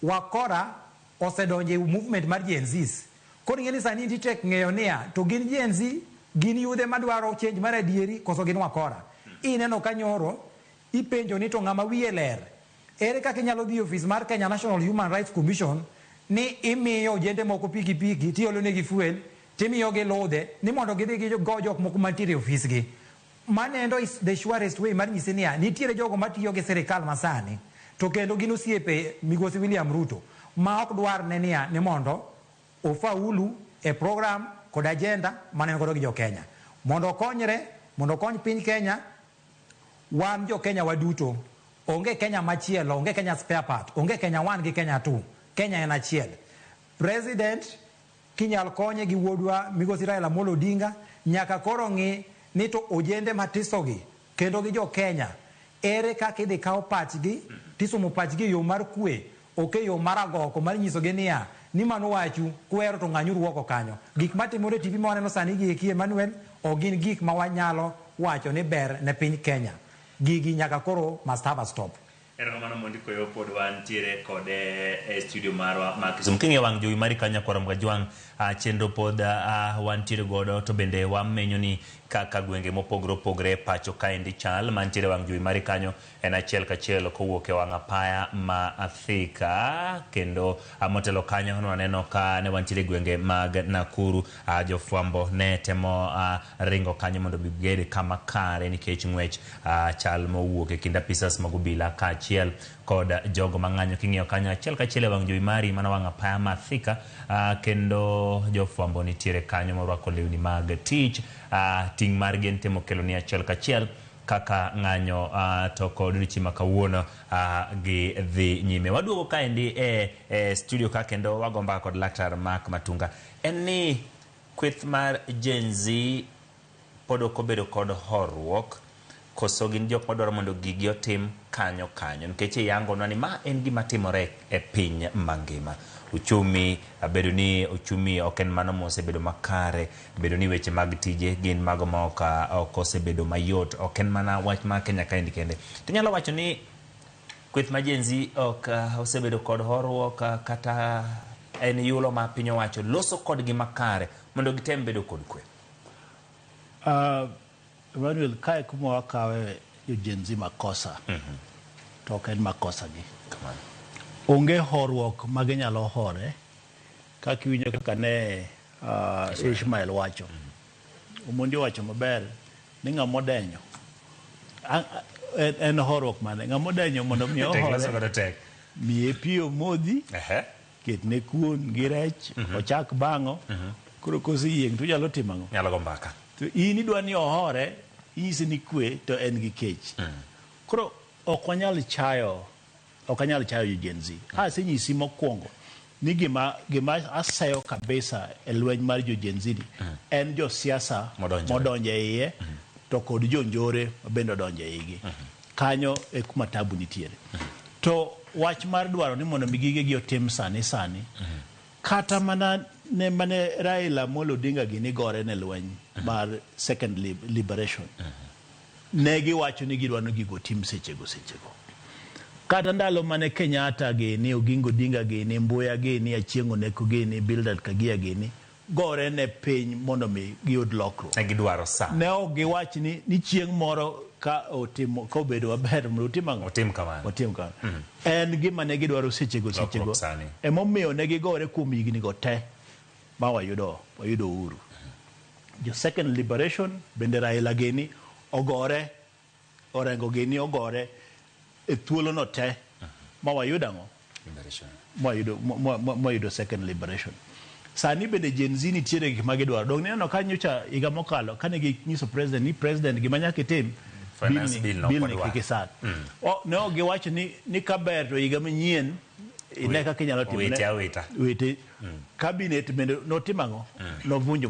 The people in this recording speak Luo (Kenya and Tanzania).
Wakora osedonjo e movement mar Gen Zs. Koro ing'e ni sani nitie tek ng'eyo niya, to gin Gen Z, gin yudhe madwaro change mar adieri koso gin wakora. Ineno ka nyoro ipenjo ni to ng'ama wiye ler, ere kaka inyalo dhi e ofis mar Kenya National Human Rights Commission ni imiyo ojende moko pikipiki tiolo negi fuel timiyogi ludhe ni mondo gidhi gigo jok moko mantiere e ofisgi. Mano is the surest way mar nyisi niya, nitiere jogo matiyo gi sirikal masani to kendo gin osiepe migosi William Ruto ma ok dwar ne niya ni mondo ofaulu e program kod agenda mane en godo gi jo Kenya. Mondo okonyre, mondo okony piny Kenya, wan jo Kenya waduto, onge Kenya machielo, onge Kenya spare part, onge Kenya 1 gi Kenya 2. Kenya en achiel. President kinyal konye gi wuodwa migosi Raila Amolo Odinga nyaka koro ng'i ni to ojende matisogi kendo gi jo Kenya ere kaka idhi kaw pachgi tisomo pachgi e yo mar kwe ok e yo mar agoko mar nyisogi niya ni mano wachu kuhero to ng'anyuru oko kanyo. Gik matimore e TV ma waneno sani gi eki Emmanuel ok gin gik ma wanyalo wacho ni ber ne piny Kenya. Gigi nyaka koro must have a stop. Erokamano mondi koyo pod wantiere kode e studio marwa ma Kisumu. King'iyo wang' jowi mari kanyo nyakwar Mgajwang', chenro pod wantiere godo to bende wamenyo ni kaka gwenge mopogore opogore pacho kaendi chal mantiere wang' jowi mari kanyo en achiel kachiel kowuok e wang' apaya ma Thika kendo motelo kanyo nwaneno ka ne wantiere e gwenge mag Nakuru jofwambo ne temo ringo kanyo mondo gibed kama kare nikech ng'wech chal mowuok e kind apisas mag obila kaachiel kod jogo mang'anyo. King'iyo kanyo achiel kachiel e wang' jowi mari mana wang' apaya ma Thika kendo jofwambo nitiere kanyo morwako lewni mag tich. Ting' margi en temo kelo ni achiel kachiel kaka ng'anyo to kod odiochieng' ma kawuono gi dhi nyime. Waduogo kaendi e studio ka kendo wago mbaka kod Laktar Mark Matunga. En ni kweth mar Gen Z pod ok obedo kod horuok koso gin jok madwaro mondo gigi otim kanyo kanyo nikech iyangonwa ni ma en gima timore e piny mangima. Uchumi bedo ni uchumi ok en mano mosebedo makare, bedo ni weche mag tije gin mago ma ok osebedo mayot, ok en mana wach ma Kenya kaendi kende. Tinyalo wacho ni kweth ma Gen Z ok osebedo kod horuok kata en yulo ma piny owacho loso kodgi makare mondo gitem bedo kod kwe. Emmanuel, kae kuma wakawe jo Gen Z makosa to ok en makosa gi. Kamano. Onge horuok ma ginyalo hore kaka iwinjo kaka ne Ishmael wacho. Omondi owacho maber ni ng'ama odenyo en horuok mane? Ng'ama odenyo mondo mi Tek loso ohore godo tek. miye pi omodhi ketne kuon gi rech ochak bang'o koro koseyieng' to onyalo timo ang'o? Nyalo go mbaka. To in idwa ni ohore inyise ni kwe to en gi kech. Koro ok wanyal chayo ok anyal chayo jo Gen Z. Asenyisi mokwongo ni gima aseyo kabisa e lweny mar jo Gen Z ni en josiasa Modonjore. modonjo e iye to kod jonjore bende odonjo e igi. Kanyo e kuma tabu nitiere. To wach mar dwaro ni mondo mi gige gi otim sani sani kata mana ne mane Raila Amolo Odinga gini gore ne lweny mar second liberation ne giwacho ni gidwa ni gigo otim sechego sechego. Kata ndalo mane Kenyatta gini, Oginga Odinga gini, Mbuya gini, Achieng' Oneko gini, Bildad Kagia gini, gore ne piny mondo mi giyud lokruok. Ne gidwaro sa. Ne ok giwach ni chieng' moro ka otimo ka obedo maber mondo otim ang'o? Otim kamano. Otim kamano. En gima ne gidwaro sechego sechego. Lokruok sani. Emomiyo ne gigore kuom higni go te ma wayudo uhuru. Jo second liberation bende Raila gini ogore, Orengo gini ogore e thuolo no te ma wayudo ang'o? Liberation. Ma wayudo second liberation. Sani bende Gen Z nitiere gik ma gidwaro. Dong nineno ka nyocha higa mokalo kane ginyiso president ni president gima nyaka itim Finance bill no bill ni ok wadwar. kik isan. Ne ok giwacho ni kaber to higa manyien ine kaka inyalo timo. Wite awita. Wite. Cabinet bende notimo ang'o? Novunjo.